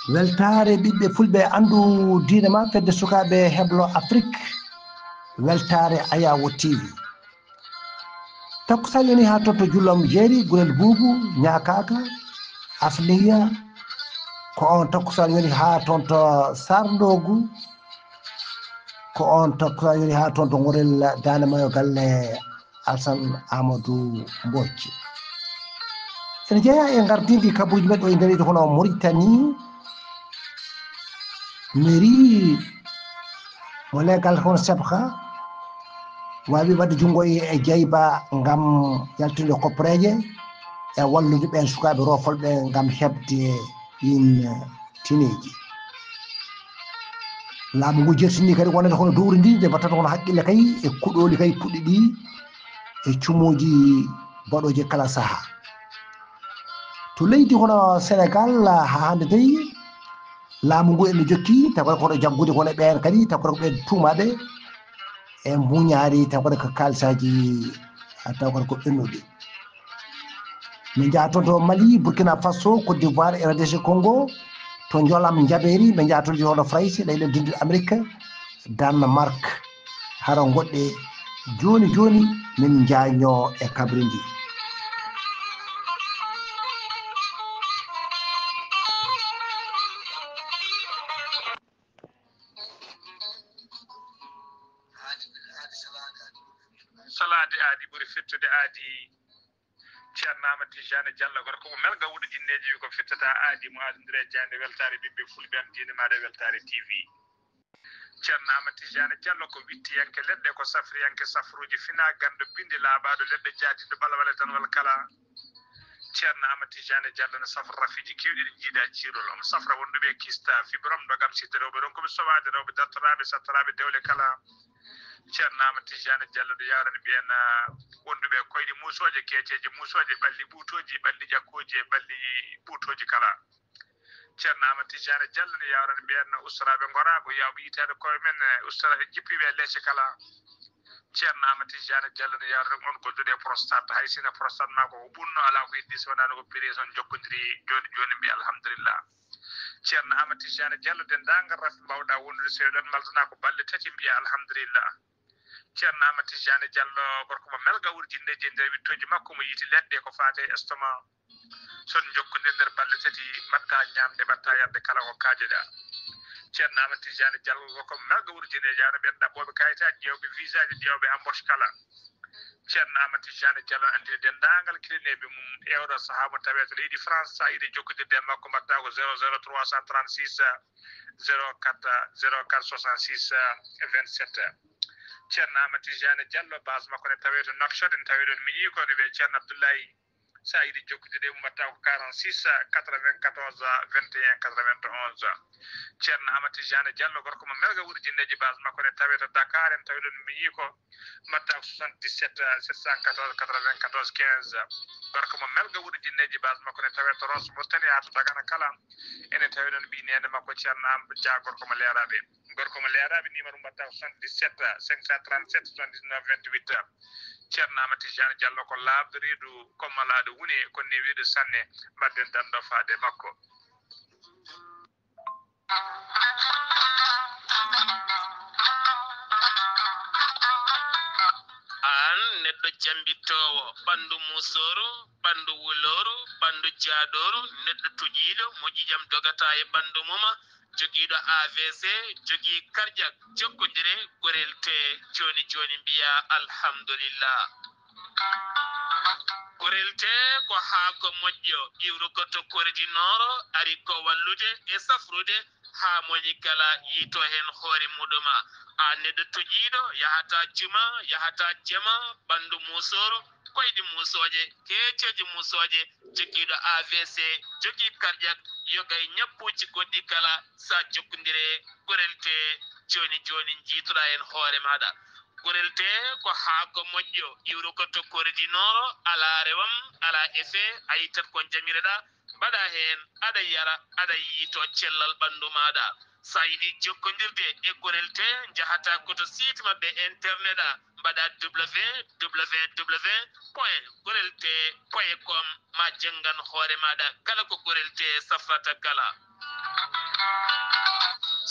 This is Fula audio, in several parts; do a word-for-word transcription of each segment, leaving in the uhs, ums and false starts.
Weltaare ɓiɓɓe fulɓe, anndu diine ma, fedde sukaaɓe heblo Afrik. Weltaare Ayawo T V. Takkusaan yoni haa toon to Julom Jeeri, Gurel Buubu, Ñaakaaka, Afliya. Ko on takkusaan yoni haa toon to Sarndoogu. Ko on takkusaan yoni haa toon to Ngorel Daande Maayo, galle Alsan Amadou Mbodj. Ene jeyaa e ngardiindi kabuuji men ɗo e nder leydi hono Mauritanie, mairie mo leegal hono Sebha waawi waɗde junngo e, e Jayba ngam yaltinde koppareeje e wallude ɓeen sukaaɓe roofolɓe ngam heɓde ɗiin tineeji. Laamu ngu jertini kadi wonande hono dowri ndi nde mbattata hono haqqille kay e kuɗooli kay puɗɗi ɗi e cumuuji baɗooji kala saha. To leydi hono Senegal, haa hannde dey, laamu ngu ene jokki, tawa ko ɗo jaggude kono ɓeen kadi, tawa ko ɓeen tuumaaɓe e mbuñaari, tawa ko kaalisaaji, tawa ko ɓennuɗi. Min njaha toon to Mali, Burkina Faso, Côte d'Ivoire, R D C Congo, to Njolam Njabeeri, min njaha toon to Farayse, leyɗe dunduɗe Amerique, Danemark. Hara ngoɗɗe jooni jooni min njaññoo e kabri ndi. Salaade aadi ɓuri fittude aadi. Ceerno Amadou Tijani Diallo, gorko mo Melga wuɗo jinneeji, wi ko fittata aadi mo aadondire jaaynde. Weltaare ɓiɓɓe fulɓe, am diine maaɗa, Weltaare T V. Ceerno Amadou Tijani Diallo ko wittiyanke leɗɗe, ko safriyanke safruuji, fina ganndo bindi laaɓaaɗo leɗɗe, jaadiiɗo ɓalwale danwal kala. Ceerno Amadou Tijani Diallo no safra rafiiji keewɗi ɗi jiida ciirol, omo safra wonduɓe kista, fibrome, ndogam, sidde rewɓe, ronkuɓe sowaade rewɓe, dartoraaɓe, sattoraaɓe dewle kala. Ceerno Amadou Tijani Diallo no yawrani ɓeen, ah, wonduɓe koyɗe muusooje, keeceeje muusooje, ɓalli ɓuutooji, ɓalli ƴakkooji e ɓalli ɓuutooji kala. Ceerno Amadou Tijani Diallo no yawrani ɓeen ustoraaɓe ngoraagu, yawɓe yitaade koye men, eh, ustora e jippiiɓe e leece kala. Ceerno Amadou Tijani Diallo no yawrani on golluɗo e prostate, hay sinno prostate maa ko ko ɓunno, alaa ko heddi so wonaa no ko prison jokkondiri jooni jooni, mbiya alhamdulillah. Ceerno Amadou Tijani Diallo, denndaangal rafi mbaawɗaa wondude, so eɗon maltanaa ko balɗe tati, mbiya alhamdulillah. Ceerno Amadou Tijani Diallo, gorko mo Melga wuɗo jinneeji, e nder wittooji makko mo yiiti leɗɗe ko faati e estomac. So on njokkondirii nder balɗe tati, mbaɗtaa ñaamde, mbaɗtaa yarde kala ko kaajoɗaa. Ceerno Amadou Tijani Diallo, gorko mo Melga wuɗo jinneeji, hara ɓeen ɗaɓɓooɓe kayitaaji, ƴeewɓe visaaji, ƴeewɓe embauche kala. Ceerno Amadou Tijani Diallo anndini denndaangal kilineeɓe mum e oɗo sahaa mo tawee to leydi France, so a yiɗi jokkondirde e makko, mbaɗtaa ko zéro zéro trois cent trente-six, zéro quatre, zéro quatre soixante-six, vingt-sept. Ceerno Amadou Tijani Diallo, base makko ne tawee to Nouakchott, ene tawee ɗoon miñii ko, ne wiyee Ceerno Abdoulaye. So a yiɗi jokkondirde e mum, mbaɗtaa ko quarante-six quatre-vingt-quatorze vingt et un quatre-vingt-onze. Ceerno Amadou Tijani Diallo, gorko mo Melga wuɗo jinneeji, base makko ne tawee to Dakar, ene tawee ɗoon miñii ko, mbaɗtaa ko soixante-dix-sept sept cent quatorze quatre-vingt-quatorze quinze. Gorko mo Melga wuɗo jinneeji, base makko ne tawee to Rosso Mauritanie haa to Dagana kala, ene tawee ɗoon ɓii neene makko Ceerno Amadou Dia, gorko mo Leeraaɓe. Gorko mo Leeraaɓe, numéro mbaɗtaa ko soixante-dix-sept cinq cent trente-sept soixante-dix-neuf vingt-huit. Ceerno Amadou Tijani Diallo ko laaɓɗo reedu, ko malaaɗo wune, ko newiiɗo sanne. Mbaɗden danndo faade e makko. Aan neɗɗo jambittoowo, ɓanndu musooru, ɓanndu wulooru, ɓanndu jaadooru, neɗɗo toƴiiɗo mo ƴiiƴam dogata e ɓanndu mum, jogiiɗo A V C, jogii karjak, jokkondire, gorel tee jooni jooni, mbiyaa alhamdulillah. Gorel tee ko haako moƴƴo, iwruko to kordi nooro, ari ko wallude e safrude haa moni kala yiito heen hoore muɗum. Aan neɗɗo toƴiiɗo, yahataa juma, yahataa jama, ɓanndu musooru, koyɗi musooje, keeceeje musooje, jogiiɗo A V C, jogii karjak, yoga e ñabbuuji goɗɗi kala, so a jokkondire gorel tee jooni jooni, njiytoɗaa heen hoore maaɗa. Gorel tee ko haako moƴƴo, iwruko to kordi nooro, alaa rewam, alaa effet, a yittat ko njamireɗaa, mbaɗaa heen, aɗa yara, aɗa yiito cellal ɓanndu maaɗa. So a yiɗi jokkondirde e gorel tee, njahataa ko to site maɓɓe internet, a mbaɗa W W W point gorel tee point com, ma janngan hoore maaɗa kala ko gorel tee safrata kala.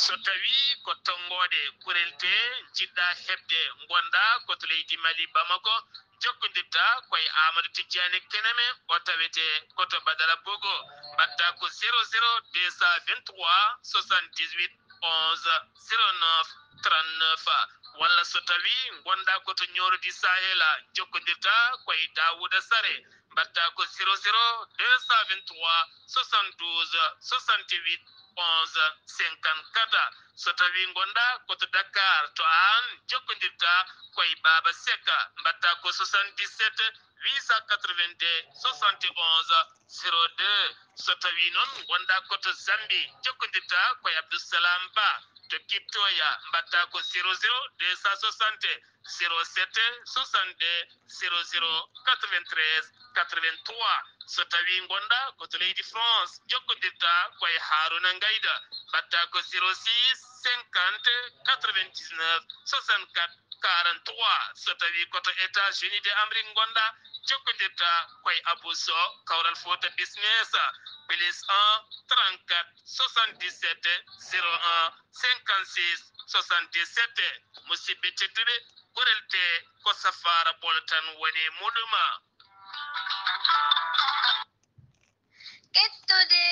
So tawii ko tonngooɗe kurel tee njiɗ-ɗaa heɓde, ngondaa ko to leydi Mali, Bamako, jokkondirtaa ko e Aamadu Tijjaani Keneme, o tawetee ko to Badara Bogo. Mbaɗtaa ko zéro zéro deux cent vingt-trois soixante-dix-huit onze zéro neuf trente-neuf. Walla so tawii ngondaa ko to Ñooro di Sahel, jokkondirtaa ko e Daawuda Sare, mbaɗtaa ko zéro zéro deux cent vingt-trois soixante-douze soixante-huit onze cinquante-quatre. So tawii ngondaa ko to Dakar, to aan, jokkondirtaa ko e Baaba Sek, mbaɗtaa ko soixante-dix-sept huit cent quatre-vingt-deux soixante et onze zéro deux. So tawii noon ngondaa ko to Zambie, jokkondirtaa ko e Abdou Salam Ba to Kiptoya, mbaɗtaa ko zéro zéro deux cent soixante zéro sept soixante-deux zéro zéro quatre-vingt-treize quatre-vingt-trois. So tawii ngondaa ko to leydi France, jokkondirtaa ko e Haaruna Ngayda, mbaɗtaa ko zéro six cinquante quatre-vingt-dix-neuf soixante-quatre quarante-trois. So tawii ko to États-Unis de Amérique ngondaa, jokkondirtaa ko e Abou Sow, Kawral Fouta Business, plus un trente-quatre soixante-dix-sept zéro un cinquante-six soixante-dix-sept. Musidɓe tedduɓe, gorel tee ko safaara bolo tan woni muɗum. Kettude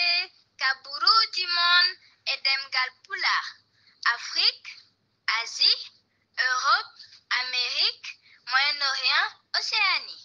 kaburuuji mon e ɗemngal Pulaar, Afrik, Asie, Europe, Amérique, Moyen-Orient, Océanie.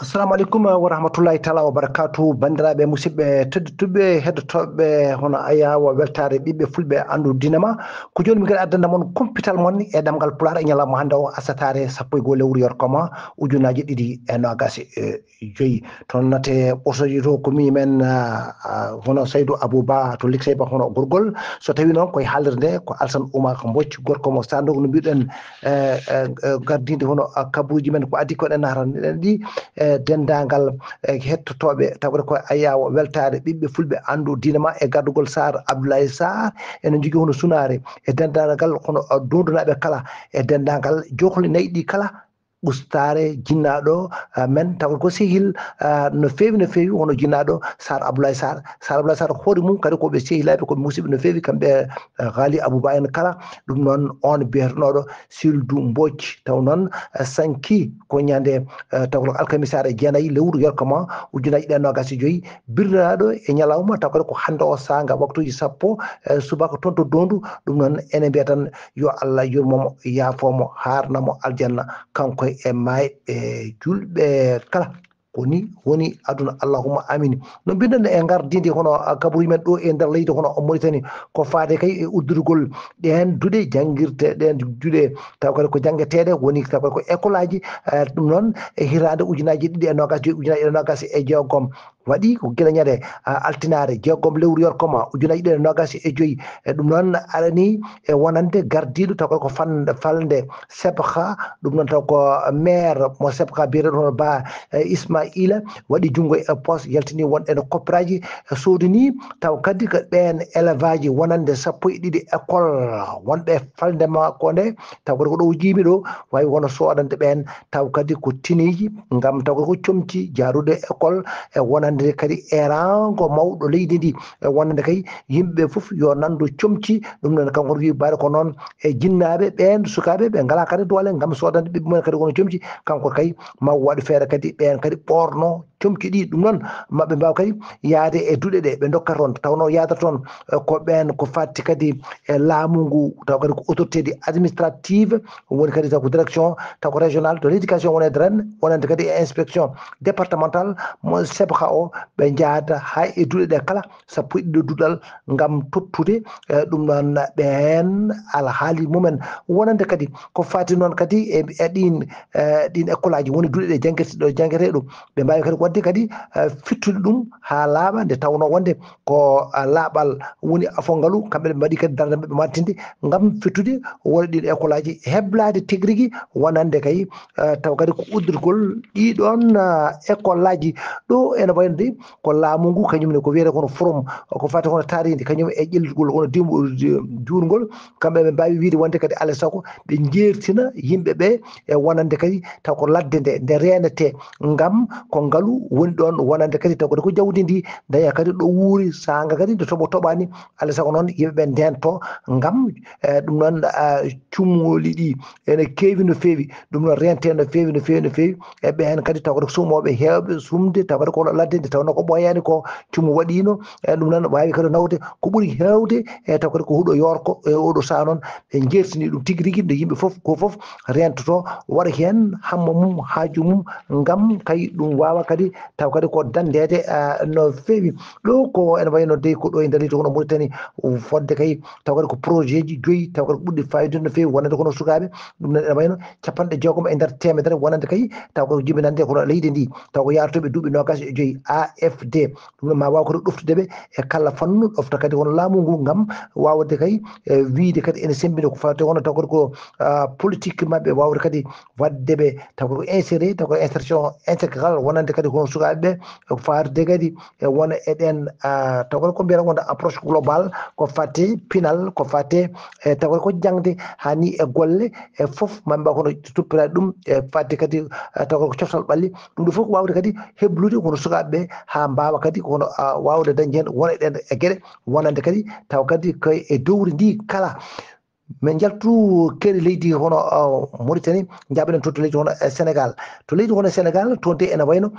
Assalamu aleykum wa rahmatullahi taala wa barakatuh. Banndiraaɓe, musidɓe tedduɓe, heɗotooɓe hono Ayawa Weltaare Ɓiɓɓe Fulɓe Anndu Diine Ma. Ko jooni min ngari addande mon kumpital mon e ɗemngal Pulaar e ñalawma hannde o, asataare sappo e goo lewru yorkoma ujunaaji ɗiɗi e noogaas e joyi. Toon nate ɓosoji to ko mi men, ah, ah, hono Saydou Abou Ba to Liksey Ba hono gorgol. So tawii noon ko e haalirde nde ko Alsan Oumar Mbodj, gorko mo Sandogo no mbiɗen, eh, eh, eh, gardiiɗo hono, ah, kabuuji men ko adii ko eɗen naatani ɗen ɗi, eh, denndaangal, eh, hettotooɓe, tawde ko Ayawa Weltaare Ɓiɓɓe Fulɓe Anndu Diine Ma e gardugol Saar Abdoulaye Sarr, ene njogii hono sunaare e denndaangal hono, ah, dondunaaɓe kala e denndaangal jokli nayi ɗi kala. Ustaare jinnaaɗo, ah, men, taw ko sehil, ah, no feewi, no feewi, hono jinnaaɗo Sar Abdoulaye Sarr. Sar Abdoulaye Sarr hoore mum kadi ko ɓe sehilaaɓe, ko ɓe musidɓe no feewi, kamɓe, ah, Ghali Abouba en kala. Ɗum noon, on biyetenooɗo Sildu Mbodj, taw noon, ah, sanki ko ñande, ah, taw ko alkamisaare jeenayi lewru yorkoma ujunaaji ɗiɗi e noogaas e joyi, birnaaɗo e ñalawma, taw kadi ko hannde o saanga waktuuji sappo, eh, subaka toon to Dondu. Ɗum noon, ene mbiya tan, yo Allah yurmo mo, yaafo mo, haarna mo aljanna, kanko e maayɓe julɓe kala. Ko ni woni aduna, allahumma amin. No mbiɗen e ngardiindi hono, ah, kabuuji men ɗo e nder leydi hono Mauritanie, ko faade kay e uddurgol ɗeen duɗe janngirte, ɗeen duɗe taw kadi ko janngeteeɗe, woni taw kadi ko école aji, eh, ɗum noon e hitaande ujunaaji ɗiɗi e noogaas joyi, ujunaaji ɗiɗi e noogaas e jeegom. Waɗi ko gila ñande, ah, altinaare jeegom lewru yorkoma ujunaaji ɗiɗi e noogaas e joyi. E ɗum noon arani e wonande gardiiɗo taw ko fan-, falnde Sebha, ɗum noon taw ko maire mo Sebha biyeteeɗo hono Ba, eh, Ismaila, waɗi junngo e poos, yaltini won e no koppiraaji, eh, soodini taw kadi ko ɓeen élève aji wonande sappo e ɗiɗi école wonɓe falnde makko nde, taw kadi ko ɗo o jiimi ɗo, waawi wona soodande ɓeen taw kadi ko tiniiji, ngam taw kadi ko comci jaarude école, e wonande kadi eeraango mawɗo leydi ndi, e wonande kay yimɓe fof yo nanndo comci. Ɗum noon, kanko wi mbaɗa ko noon e jinnaaɓe ɓeen, sukaaɓe ɓe ngalaa kadi doole ngam soodande ɓiɓɓe mumen kadi won comci, kanko kay ma waɗ feere kadi ɓeen kadi ɓoorno comci ɗi. Ɗum noon, maɓɓe mbaawa kadi yahde e duɗe ɗe ɓe ndokkata toon, tawnoo yahdata toon, eh, ko ɓeen ko fatti kadi e laamu ngu, taw kadi ko autorité di administrative, woni kadi taw ko direction, taw ko régional de l'éducation wonande ren, wonande kadi e inspection départementale mo Sebha o, ɓe njahata haa e duɗe ɗe kala sappo e ɗiɗo duɗal ngam tottude, eh, ɗum noon ɓeen alhaali mumen. Wonande kadi ko fati noon kadi e, e ɗiin, eh, ɗiin école aji woni duɗe ɗe janngete-, ɗo janngete ɗum, ɓe mbaawi kadi waɗde kadi, eh, fittude ɗum haa laaɓa, nde tawnoo wonde ko, ah, laaɓal woni afo ngalu, kamɓe ɓe mbaɗi kadi darnde maɓɓe maantinde ngam fittude woni ɗiin école aji, heblaade tigi rigi wonande kay, ah, taw kadi ko uddirgol ɗii ɗoon, ah, école aji. Ɗo ene wayi Ko laamu ngu, kañum ne ko wiyetee kono forum, ko fati kono taariindi, kañum e ƴellitgol kono diwngol, juurngol, kamɓe ɓe mbaawi wiyde wonde kadi alaa sago ɓe njeertina yimɓe ɓe e wonande kadi taw ko ladde nde, nde reenetee, ngam ko ngalu woni ɗoon wonande kadi taw kadi ko jawdi ndi daña kadi ɗo wuuri, saanga kadi nde toɓo toɓaani, alaa sago noon yimɓe ɓe ndento ngam, eh, ɗum noon, ah, cumooli ɗi ene keewi no feewi, ɗum noon reentee no feewi, no feewi, no feewi. E ɓeen kadi taw kadi ko sumooɓe heewɓe sumde, taw kadi ko ladde nde tawnoo ko ɓooyaani ko, cumu waɗiino, e ɗum noon waawi kadi nawde ko ɓuri heewde, e taw kadi ko huɗo yoorko, e oɗo sahaa noon ɓe njeertini ɗum tigi rigi, nde yimɓe fof, ko fof reentoto, waɗa heen hamma mum, haaju mum, ngam kay ɗum waawa kadi taw kadi ko danndeede, ah, no feewi. Ɗo ko ene wayi no dey ko ɗo e nder leydi hono Mauritanie, fodde kay taw kadi ko projet ji joyi, taw kadi ko ɓurɗi faayiida no feewi wonande kono sukaaɓe, ɗum noon ene wayi no capanɗe jeegom e nder teemedere wonande kay taw ko jibinande kono leydi ndi, taw ko yaarotooɓe duuɓi noogaas e joyi, A F D. Ɗum noon ma waaw kadi ɗoftude ɓe e kala fannu, ɗofta kadi kono laamu ngu ngam waawde kay, e, wiyde kadi ene semmbina ko fati kono taw kadi ko, ah, politique maɓɓe, waawde kadi waɗde ɓe taw ko inséré, taw ko insertion intégrale wonande kadi kono sukaaɓe ɓe, ko faarde kadi e wona e ɗeen, ah, taw kadi ko mbiyata wonde approche globale, ko fate pinal, ko fate, e taw kadi ko jaŋde haa ni e golle e fof, mamɓe kono toppiraade ɗum e fate kadi, ah, taw kadi ko coftal ɓalli. Ɗum ɗo fof ko waawde kadi heblude kono sukaaɓe ɓe haa mbaawa kadi kono, ah, waawde dañde heen wona e ɗeen e geɗe wonande kadi taw kadi ko e dowri ndi kala. Min njaltu keeri leydi hono, ah, Mauritanie, njaaɓaɗen toon to leydi hono, eh, Sénégal. To leydi hono Sénégal, toon de ene wayno,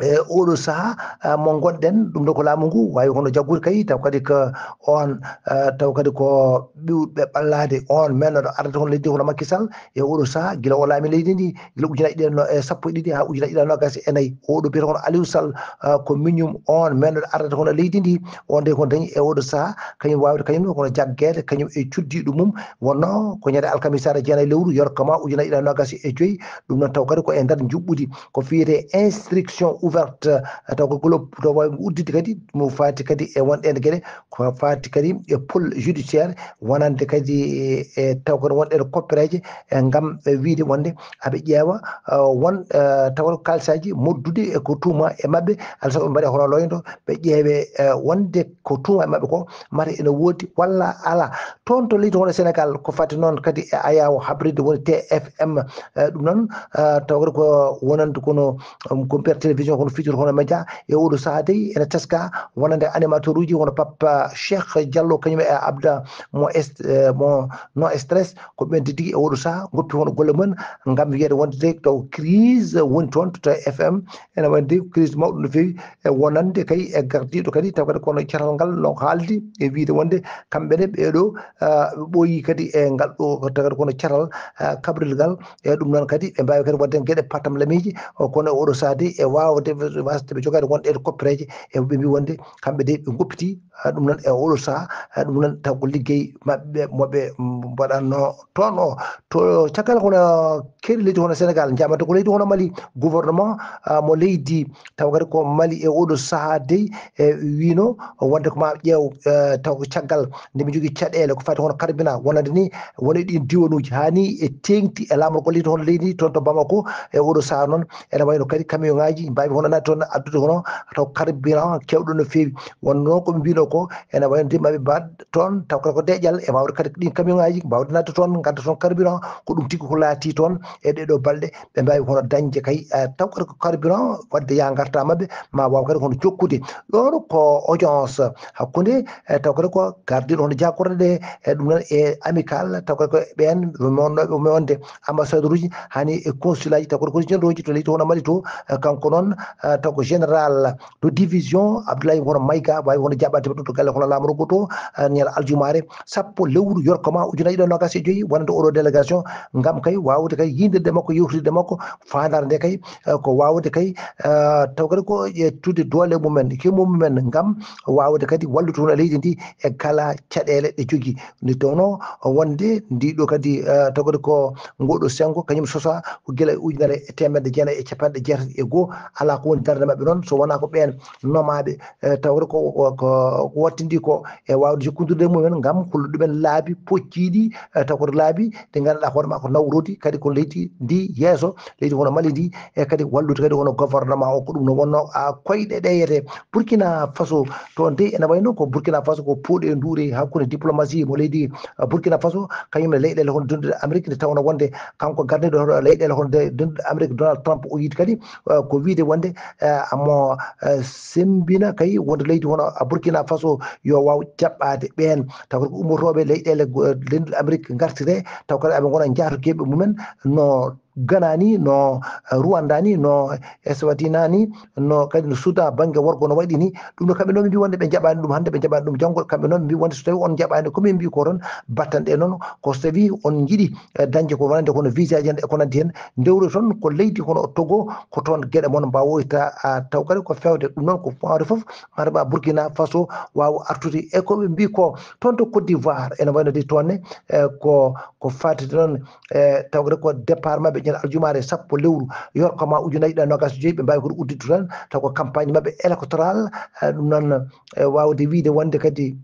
eh, oɗo sahaa, ah, mo ngonɗen, ɗum ɗo ko laamu ngu, waawi hono jaggude kay, taw kadi ko oon, ah, taw kadi ko ɓiwɓe ɓallaade oon, men no ardata hono leydi hono Macky Sall, e oɗo sahaa, gila o laami leydi ndi, gila ujunaaji ɗiɗi no, e sappo e ɗiɗi haa ujunaaji ɗiɗi e noogaas e nayi. Oɗo biyata hono Aliou Sall, ah, ko miñum oon, men no ardata hono leydi ndi, on de ko dañi e oɗo sahaa, kañum waawde kañum ne kono jaggeede, kañum e cuddiiɗo mum, wonno ko ñande alkamisa jeenayi lewru yorkoma ujunaaji ɗiɗi e noogaas e joyi, ɗum noon taw kadi ko e nder njuɓɓudi, ko fiyetee instruction ouverte, taw ko golo, to wawi udditde kadi, mo faati kadi e won ɗeen geɗe, ko faati kadi e pôle judiciaire, wonande kadi e, e taw kadi won ɗeen koppereeje, e ngam, e, wiyde wonde aɓe ƴeewa, e, won, e, taw kadi ko kaalisaaji moddude e ko tuuma e maɓɓe, alaa sago ɓe mbaɗe hono loyndo, ɓe ƴeewe, e, wonde ko tuuma e maɓɓe ko mata ene woodi walla alaa. Toon to leydi hono Sénégal, ko fati noon kadi e ayaawo habride woni T F M, e, ɗum noon, e, taw kadi ko wonande kono, um, ko mbiyata télévision kono fijor hono média, e oɗo sahaa dey ene teska wonande animateur uji hono Papa Cheikh Diallo, kañum e Abda mo est-, e, mo no stress, ko ɓen tigi e oɗo sahaa goppi hono golle mum ngam wiyeede wonde dey taw crise woni toon to T F M, ene wayde crise mawɗo no feewi, e wonande kay e gardiiɗo kadi, taw kadi kono catal ngal no haaldi e wiyde wonde kamɓe ne ɓeeɗo, ah, ɓe ɓooyi kadi e ngal ɗo, taw kadi kono catal, ah, kabril ngal, e ɗum noon kadi ɓe mbaawi kadi waɗde geɗe patam lamiiji, o kono e oɗo sahaa de e waawde wasde ɓe jogaade won ɗeen koppereeje, e ɓe mbi wonde kamɓe de ɓe ngoppiti, ah, ɗum noon e oɗo sahaa, ah, ɗum noon taw ko liggey maɓɓe mo ɓe mbaɗatno toon o. To caggal kono keeri leydi hono Sénégal, njaɓata ko leydi hono Mali, gouvernement, ah, mo leydi, taw kadi ko Mali e oɗo sahaa dey, e wino wonde ko ma ƴeew, eh, taw ko caggal nde mi jogii caɗeele ko fati hono carburant wonande ni, woni ɗin diwanuuji haa ni e teeŋti e laamorgol leydi hono leydi toon to Bamako, e oɗo sahaa noon ene wayno kadi camion ŋaaji mbaawi hono naati toon addude hono taw carburant keewɗo no feewi. Wonno ko ɓe mbino ko ene wayno de maɓe mbaɗ toon, taw kadi ko deƴƴal e wawde kadi ko ɗin camion ŋaaji mbawde naatde toon, ngadda toon carburant, ko ɗum tigi ko laati toon e ɗee ɗoo balɗe, ɓe mbaawi hono dañde kay, eh, taw kadi ko carburant waɗde yaa ngarta maɓɓe, ma waaw kadi hono jokkude. Ɗoon ko audience hakkunde, eh, taw kadi ko gardiiɗo hono jaakorɗe ɗe, e ɗum noon e amical, taw kadi ko ɓeen wonnoɓe wonde ambassadeur uji, hani e consulat ji, taw kadi ko généraux ji to leydi hono Mali to, eh, kanko noon, eh, taw ko général de division Abdoulaye hono Maïga, waawi hono jaɓɓaade ɗum to galle hono laamorgo to, eh, ñande aljumaare sappo lewru yorkoma ujunaaji ɗiɗi e noogaas e joyi, wonande oɗo délégation, ngam kay waawde kay yiidirde makko, yewtirde makko, faandaare nde kay, eh, ko waawde kay, eh, taw kadi ko ƴettude doole mumen, himmu mumen, ngam waawde kadi wallude hono leydi ndi e kala caɗeele ɗe jogii. Nde tawnoo wonde ndi ɗo kadi, eh, taw kadi ko ngoɗo sengo, kañum sosa ko gila e ujunere e teemedde jeenayi e capanɗe jeetati e goo, alaa ko woni darnde maɓɓe noon, so wonaa ko ɓeen nomaaɓe, e, tawde ko, ko, ko wattindi ko e waawde jokkondirde e mumen ngam hollude ɗumen laabi pocciiɗi, e, taw ko laabi ɗi ngannduɗaa hoore maa ko nawroodi, kadi ko leydi ndi yeeso, leydi hono Mali ndi, e kadi wallude kadi hono gouvernement o, ko ɗum no wonno, a, koyɗe ɗe yiyetee. Burkina Faso, toon de ene wayno ko Burkina Faso ko puuɗe nduure hakkunde diplomatie mo leydi, a, Burkina Faso, kañum e leyɗeele hono denduɗe Amérique, nde tawno wonde kanko gardiiɗo hono leyɗeele hono de-, denduɗe Amérique, Donald Trump, o yiɗi kadi, a, ko wiide wonde, a, mo, a, semmbina kay wonde leydi hono, a, Burkina Faso yo waaw jaɓɓaade ɓeen. Taw ko ummotooɓe leyɗeele go-, denduɗe Amérique ngartire, taw kadi aɓe ngona njaatogeeɓe mumen no Ghana ni, no, eh, Rwanda ni, no Eswatini ni, no kadi no Soudan bannge worgo no waɗi ni. Ɗum ɗo kamɓe noon ɓe mbi wonde ɓe njaɓaani ɗum hannde, ɓe njaɓaani ɗum janngo. Kamɓe noon ɓe mbi wonde so tawi on njaɓaani ko min mbi ko toon, battanɗe noon ko so tawi on njiɗi, eh, dañde ko wonande kono visa ji en e ko nanndi heen, ndewre toon ko leydi kono Togo, ko toon geɗe mon mbawoyta, ah, taw kadi ko fewde. Ɗum noon ko fawde fof, mata ma Burkina Faso waawa artude e ko ɓe mbi ko. Toon to Côte d'Ivoire, ene wayno de toon ne, eh, ko, ko faati noon, e tawde ko départ maɓɓe ñande aljumaare sappo lewru yorkoma ujunaaji ɗiɗi e noogaas e joyi, ɓe mbaawi ko udditde tan, taw ko campagne maɓɓe électorale, e, ɗum noon, e, waawde wiyde wonde kadi,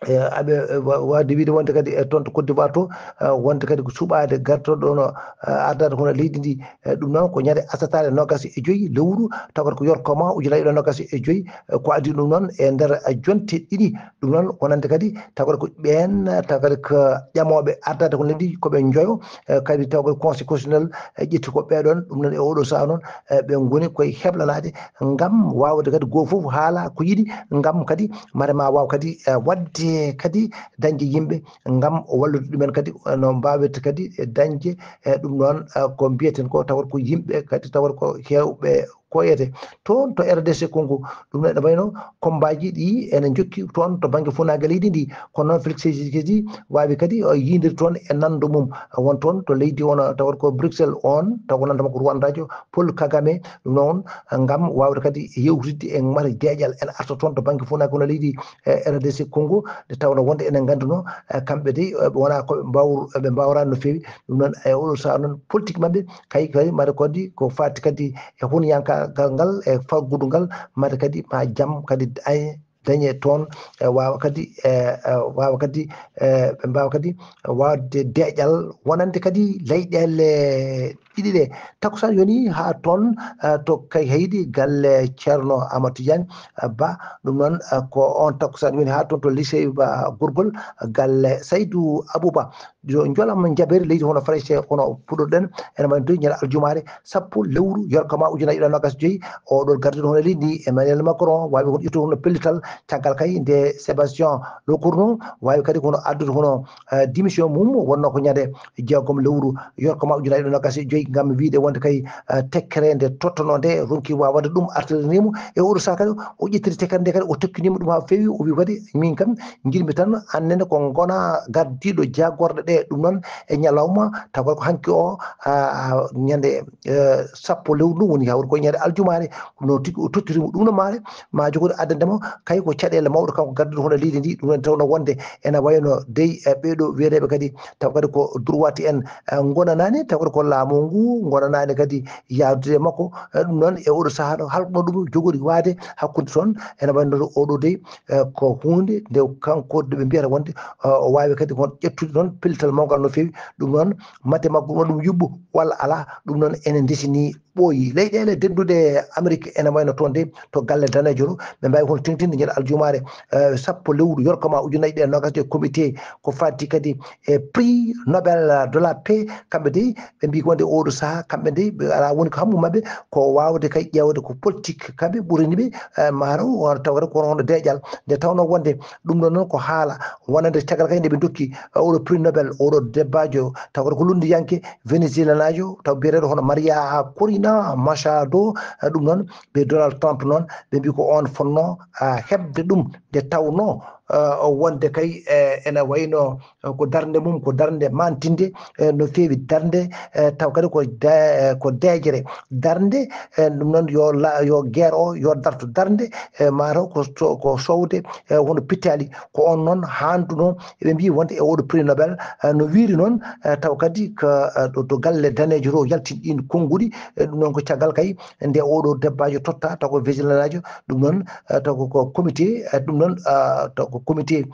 e, aɓe, e, wa-, waawde wiyde wonde kadi e toon to Côte d'Ivoire to, e, wonde kadi ko suɓaade gartoɗo ɗo no, e, ardaade hono leydi ndi, e, ɗum noon ko ñande asataare noogaas e joyi lewru, taw kadi ko yorkoma ujunaaji ɗiɗi e noogaas e joyi, e, ko adii ɗum noon e nder, e, jonte ɗiɗi. Ɗum noon wonande kadi taw kadi ko ɓeen, taw kadi ko ƴamooɓe ardaade ko leydi ko ɓe njoyo, e, kadi taw kadi conseil constitutionnel, e, ƴetti ko ɓeeɗoon. Ɗum noon e oɗo sahaa noon, e, ɓe ngoni koye heblanaade ngam waawde kadi goo fof haala ko yiɗi, ngam kadi mare ma waaw kadi, e, waɗde kadi dañde yimɓe ngam wallude ɗumen kadi, e, no mbaawirta kadi, e, dañde, e, ɗum noon, e, ko mbiyeten ko taw kadi ko yimɓe kadi taw kadi ko heewɓe ko wiyetee toon to R D C Congo. Ɗum ene wayno kombaaji ɗi ene njokki toon to bannge fuɗnaange leydi ndi. Kono noon Félix Tshisekedi waawi kadi o yiyndir toon e nanndo mum won toon to leydi wona taw ko Bruxelles on, taw ko nanndo makko Rwandaajo Paul Kagame. Ɗum noon ngam waawde kadi yewtidde e mate deeƴal ene arta toon to bannge fuɗnaange hono leydi, e, R D C Congo, nde tawno wonde enen ngannduno, e, kamɓe de, e, ɓe wona ko ɓe mbawr-, ɓe mbawraani no feewi. Ɗum noon e oɗo sahaa noon politique maɓɓe kay, kay mbaɗa kadi ko faati kadi e hunuyankagal ngal, e faggudu ngal, mbaɗa kadi ma jam kadi ay dañe toon, e waawa kadi, e, e waawa kadi, e, ɓe mbaawa kadi waawde deeƴal wonande kadi leyɗeele ɗiɗi ɗe. Takkusaan yoni haa toon, e, to Kayhayɗi galle Ceerno Amadou Tidiane, e, Ba. Ɗum noon, e, ko on takkusaan yoni haa toon to lycée Ba Gorgol, galle Saydou Abou Ba. Yo njolam njaɓeeri leydi hono Farayse, kono puɗɗorɗen ene mbaɗi doy ñande aljumaare sappo lewru yorkoma ujunaaji ɗiɗi e noogaas e joyi. Oɗo gardiiɗo hono leydi ndi, Emmanuel Macron, waawi kono ƴettude hono pellital caggal kay nde Sébastien Lecornu waawi kadi kono addude hono, eh, démission mum, wonno ko ñande jeegom lewru yorkoma ujunaaji ɗiɗi e noogaas e joyi, ngam wiyde wonde kay, eh, tekkere nde tottanoo nde ronki waawde ɗum artirde nimo. E oɗo sahaa kadi o ƴettiri tekkere nde kadi o tokkinima ɗum haa feewi, o wi kadi min kam njiɗmi tan annene ko ngona gardiiɗo jaagorɗe ɗe. Ɗum noon e ñalawma, taw ko hanki o, a, ñande, e, sappo lewru ndu woni hawri ko ñande aljumaare. Ɗum noon tigi o tottirimo ɗum no maare, ma jogoɗo addandemo kay ko caɗeele mawɗe kanko gardiiɗo hono leydi ndi. Ɗum noon tawno wonde ene wayno dey, e, ɓeeɗo wiyeteeɓe kadi taw kadi ko droit en, e, gonanaani, taw kadi ko laamu ngu gonanaani kadi yaadude e makko. E, ɗum noon e oɗo sahaa ɗo halkno ɗum jogori waade hakkunde toon ene wayno oɗo dey, e, ko huunde nde kanko nde ɓe mbiyata wonde, e, o waawi kadi kon ƴettude noon pellital mawgal no feewi. Ɗum noon mate makko ɗum ɗum yuɓɓo walla alaa, ɗum noon ene ndesini ɓooyi. Leyɗeele denduɗe Amérique ene wayno toon de to galle daneejo to, ɓe mbaawi kono tengtinde ñande aljumaare, e, sappo lewru yorkoma ujunaaji ɗiɗi e noogaas e comité ko faati kadi e prix Nobel de la paix. Kamɓe dey ɓe mbi ko wonde oɗo sahaa kamɓe dey ɓe alaa woni ko hammu maɓɓe ko waawde kay ƴeewde ko politique kamɓe ɓurani ɓe, e, maaro won taw kadi kono hono deeƴal nde tawno wonde ɗum ɗo noon ko haala wonande caggal kay nde ɓe dokki, e, oɗo prix Nobel oɗo debbajo taw kadi ko lunndiyanke Venezuelanaajo taw biyeteeɗo hono Maria Corina Machado, e, ɗum noon ɓe Donald Trump noon ɓe mbi ko on fonno, a, heɓde ɗum nde tawno wonde kay ene wayno ko darnde mum ko darnde mantinde, no feewi darnde, taw kadi ko ko deejere darnde. Ɗum noon yo yo guerre o yo darto darnde, mataw ko ko sowde hono pittaali. Ko on noon handuno eɓe mbi wonde e oɗo prix Nobel no wiiri noon, taw kadi ko to galle danejo to yaltin ɗin konnguɗi. Ɗum noon ko caggal kay nde oɗo debbajo totta taw ko vigilanajo. Ɗum noon taw ko comité, ɗum noon taw ko comité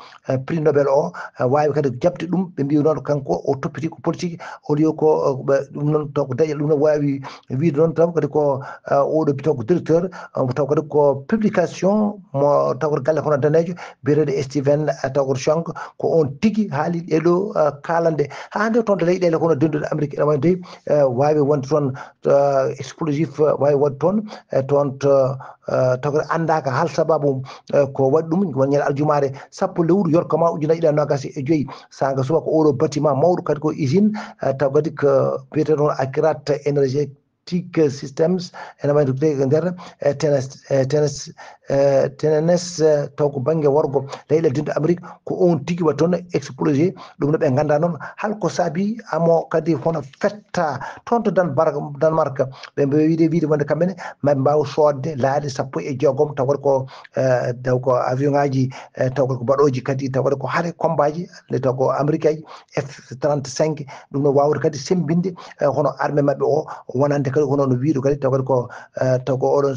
prix Nobel o wawi kadi jaɓde ɗum. Ɓe mbiwi noon kanko o toppiti ko politique, au lieu ko ɗum noon taw ko daƴal ɗum noon wawi wiide noon taw kadi ko oɗo bi taw ko directeur, taw kadi ko publication mo taw ko galle kono danejo biyeteɗo Steven taw ko Chong. Ko on tigi haali ɗeɗo kalande ha nde toon to leyɗele kono denduɗe Amérique ene wayde wawi wonde toon explosif wawi wonde toon, toon to taw kadi andaka hal sababu ko waɗi ɗum. Won ñande aljumaare sappo lewru yorkoma ujunnaji ɗiɗi nogas e joyi sanga suba ko oɗo bâtiment mawɗo kadi ko usine taw kadi ko biyeteɗo Akirat énergie tic systems ene wayno nder tenes tenes tenenes taw ko banggue worgo leyɗe dinɗo Amérique. Ko on tigi waɗi toon explosé. Ɗum no ɓe ganda noon hal ko saabi amo kadi hono fetta toon to Danmark. Ɓe mbawi wiide wiide wonde kamɓene maɓe mbawa sodde laaɗe sappo e jeegom taw ko taw ko avion ngaji taw ko baɗoji kadi taw ko hare combat ji nde taw ko Amérique aji F trente-cinq. Ɗum no wawde kadi sembinde hono armée maɓɓe o wonande kadi hono no wiiɗo kadi taw kadi ko taw ko oɗon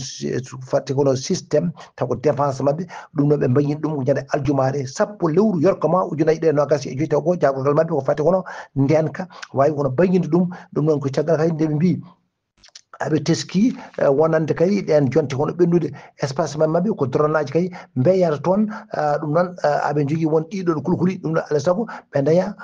fatti kono système taw ko défense maɓɓe. Ɗum no ɓe mbañin ɗum ko ñande aljumaare sappo lewru yorkoma ujunnaji ɗiɗi nogas e joyi taw ko jagorgal maɓɓe ko fatti kono ndenka wawi kono mbañinde ɗum. Ɗum noon ko caggal kadi nde ɓe mbi aɓe teski wonande kadi ɗen jonte kono ɓennude espace maɓɓe ko dronaji kay mbeyata toon. Ɗum noon aɓe jogui won ɗiɗon kulkuli ɗum noon alay saago ɓe daña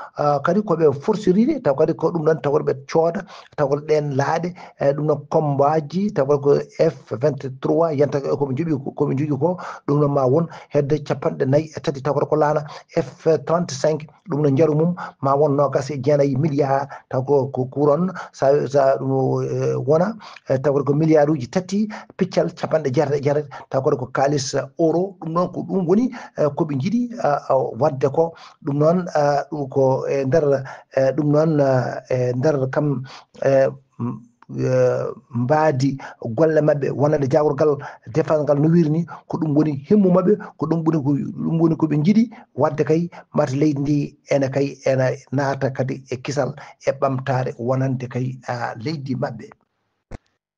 kadi koɓe forceriɗe taw kadi ko ɗum noon taw ɓe cooda taw ɗen laaɗe. Ɗum noon combaji taw ko F vingt-trois yanta koɓe jogui koɓe jogui ko ɗum noon ma won hedde capanɗe nayyi e tati taw ko laana F trente-cinq. Ɗum no njaru mum ma won nogas e jeenayi milliard taw ko ko couronne sa sa ɗum wona taw ko milliard uji tati piccal capanɗe jeetati e jeetati taw ko ko kalis euro. Ɗum noon ko ɗum woni koɓe jiiɗi wadde ko ɗum noon ɗum ko e nder ɗum noon e nder kam mbaadi golle maɓɓe wonande jagorgal défense ngal no wiiri ni ko ɗum woni himmu maɓɓe ko ɗum woni ko ɗum woni ko ɓe jiiɗi wadde kay mata leydi ndi ene kay ene naata kadi e kisal e ɓamtaare wonande kay leydi maɓɓe.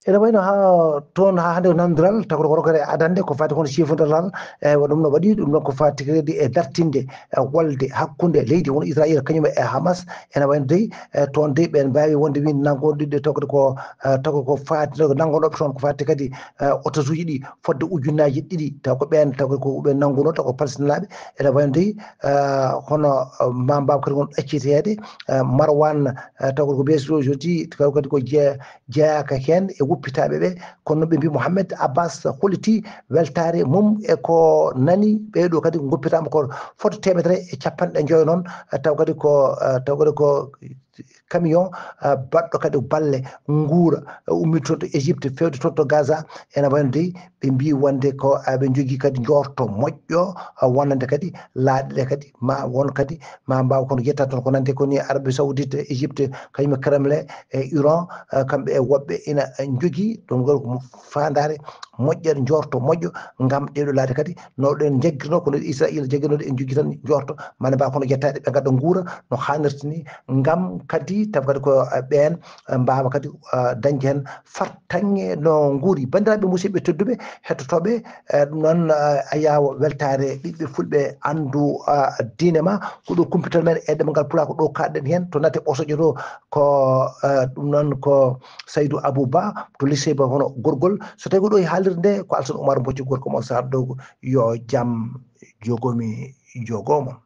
Ene wayno ha toon ha hande ko nandiral taw ko rokore adande ko fati kono chiffre de lal eywa ɗum no waɗi ɗum ɗon ko fati kadi e dartinde wolde hakkunde leydi won Israël kañum e Hamas. Ene wayno dey toon dey ɓen mbawi wonde win nangoɗiɗde tokde ko toko ko fati nangoɗoɓe toon ko fati kadi otosuji ɗi fodde ujunnaji ɗiɗi taw ko ɓen taw ko ɓe nanguno taw ko palestinaɓe. Ene wayno dey hono ma mbaw kadi won ɗacciteede Marwan taw ko ɓe sojoti taw kadi ko jeeya jeyaaka heen e wuppitaaɓe ɓe. Kono noon ɓe mbi Mohamed Abbas holliti weltaare mum e ko nani ɓeeɗo kadi ngoppitaama ko foto teemedere e capanɗe joyo noon taw kadi ko taw kadi ko camion baɗɗo kadi balle nguura ummiti toon to Égypte fewde toon to Gaza. Ene wayno dey ɓe mbi wonde ko aɓe njogii kadi njoorto moƴƴo wonande kadi laaɗe ɗe kadi ma won kadi ma mbaaw kono yetta toon ko nande ko ni Arabie Saoudite Égypte kañum e Kremlin e Iran kamɓe e woɓɓe ina njogii ɗum ngol ko faandaare moƴƴere njoorto moƴƴo ngam ɗeeɗo laaɗe kadi no ɗen njaggirno kono Israël jaggirnoɗe en njogii tan njoorto mane mbaaw kono yettaade ɓe ngadda nguura no haanirta ni ngam kadi taw kadi ko ɓeen mbaawa kadi dañde heen fartaŋŋe no nguuri. Banndiraaɓe musidɓe tedduɓe hettotooɓe ɗum noon a yaawa weltaare ɓiɓɓe fulɓe anndu diine ma ko ɗo kumpital men e ɗemngal pulaar ko ɗo kaɗɗen heen to natte ɓosoƴo to ko ɗum noon ko Saydou Abou Ba to lycée ba hono gorgol so tawi ko ɗo e haalirde nde ko Alsan Oumar Mbocco gorko mo Sarr Dogo yo jam jogomi jogomo.